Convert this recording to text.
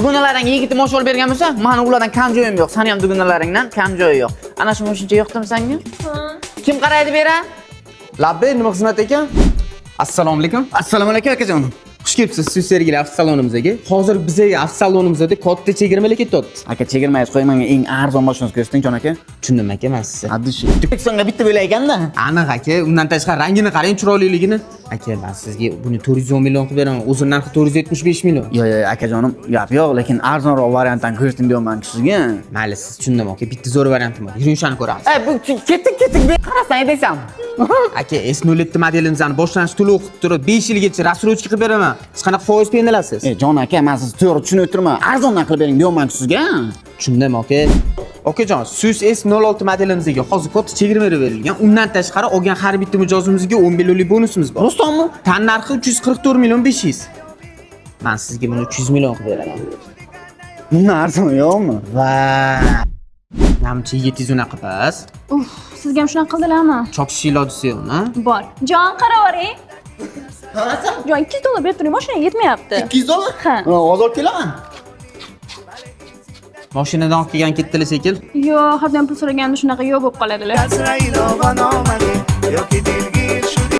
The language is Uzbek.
Dugonalaring yigiti mosh olib bergan bo'lsa, mani ulardan kam joyim yo'q. Sani ham dugonalaringdan kam joyi yo'q. Ana shu mashincha yoqdimi senga? Kim qaraydi bera? Labbay, nima xizmat ekan? Assalomu alaykum. Assalomu alaykum, akajon. Xush kelibsiz Siz sergeli avtosalonimizga. Hozir bizdagi avtosalonimizda katta chegirmalar ketyapti. Aka, chegirmangiz qo'ying, menga eng arzon mashinani ko'rsating, jon aka. Tushundim aka, men sizni. Addishi. O'zbekistonga bitta bo'lak ekanda. Aniq aka, undan tashqari rangini qarang, chiroyliligini. Aka, men sizga buni 410 million qilib beraman. O'zi narxi 475 million. Yo'q, yo'q, akajonim, gap yo'q, lekin arzonroq variantdan ko'rsating deyapman sizga. Mayli, siz tushundim aka, bitta zo'r variantim bor. Yuring, o'shani ko'ramiz. Ey, bu ketdik, ketdik. Qarasang desam. Aka, S07 modelimizni boshlanish to'lov qilib turib, 5 yilgacha рассрочка qilib beraman. Hech qanaqa foiz penalasiz. Ey, jon aka, men sizni to'g'ri tushunib o'tirman. Arzondan qilib bering deyapman sizga. Tushundim aka. Okajon, Swiss S06 modelimizga hozir katta chegirma berilgan. Undan tashqari olgan har bitta mijozimizga 10 millionlik bonusimiz bor. Rostdanmi? Tan narxi 344 million 500. Men sizga buni 300 million qilib beraman. Bundan arzon yo'qmi? Va namchi 700 unaqa pas. Uf, sizga ham shunaqa qildilarmi? Chokish ilojisi yo'qmi? Bor. Jon, qaravering. Jon, 200 dollar berib turing, mashina yetmayapti. 200 dollar? Ha. Hozir olib kelaman. Mashinadan olib kelgan ketdilar sekin. Yo'q, har doim pul so'raganda shunaqa yo'q bo'lib qoladilar. Azrail og'an omadi yoki dilgir shu.